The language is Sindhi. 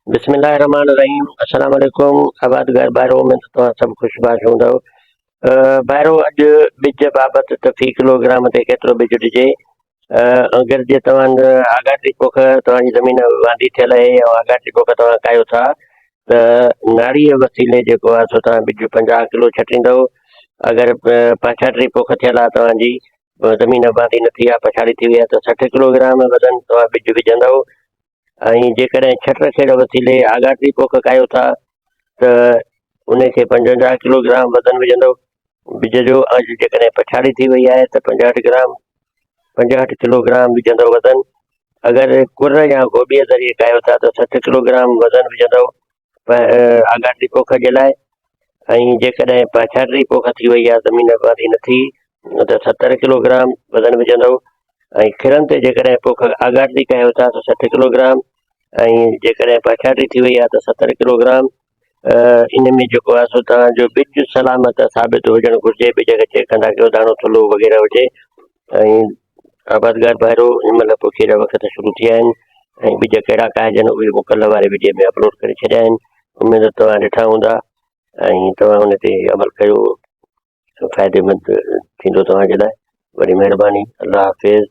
بسم الله الرحمن الرحيم السلام عليڪم آبادگار ڀائرو اميد ته توهان سڀ خوش باش هوندؤ ڀائرو اڄ ٻج بابت ته في ڪلو گرام تي ڪيترو ٻج ڏجي اگر جي توهان آڳاٽي پوک توهان جي زمين واندي ٿيل آهي يا آڳاٽي پوک توهان ڪايو ٿا ته ناڙي وسيلي جيڪو آهي سو توهان ٻج 50 ڪلو ڇٽيندؤ اگر پاڇاٽي پوک ٿيل آهي توهان جي زمين واندي نه ٿي آهي پڇاڙي ٿي وئي آهي ته 60 ڪلو گرام وزن توهان ٻج وجهندؤ ۽ جيڪڏهن ڇٽ کيڙ وسيلي آڳاٽي پوک ڪايو ٿا ته ان کي 55 ڪلو گرام وزن وجهندو ٻج جو ۽ جيڪڏهن پڇاڙي ٿي وئي آهي ته 65 گرام 65 ڪلو گرام وجهندو وزن. اگر ڪر يا گوبيء ذريعي ڪايو ٿا ته 60 ڪلو گرام وزن وجهندو آڳاٽي پوک جي لاء ۽ جيڪڏهن پاڇاٽي پوک ٿي وئي آهي زمين آبادي نه ٿي ته 70 ڪلو گرام وزن وجهندو ۽ کرن تي جيڪڏهن پوک آڳاٽي ڪيو ٿا ته 60 ڪلو گرام ۽ جيڪڏهن پاڇاٽي ٿي وئي آهي ته 70 ڪلو گرام. ان ۾ جيڪو آهي سو توهان جو ٻج سلامت ثابت هجڻ گهرجي. ٻج کي چيڪ ڪندا ڪيو داڻو ٿلهو وغيره هجي. ۽ آبادگار ڀائرو هن مهل پوکيء جا وقت شروع ٿيا آهن ۽ ٻج ڪهڙا ڪاهجن اهي مون ڪلهه واري وڊيو ۾ اپلوڊ ڪري ڇڏيا آهن. اميد ته توهان ڏٺا هوندا ۽ توهان ان تي عمل ڪيو، فائديمند ٿيندو توهان جي لاء. وڏي مهرباني. الله حافظ.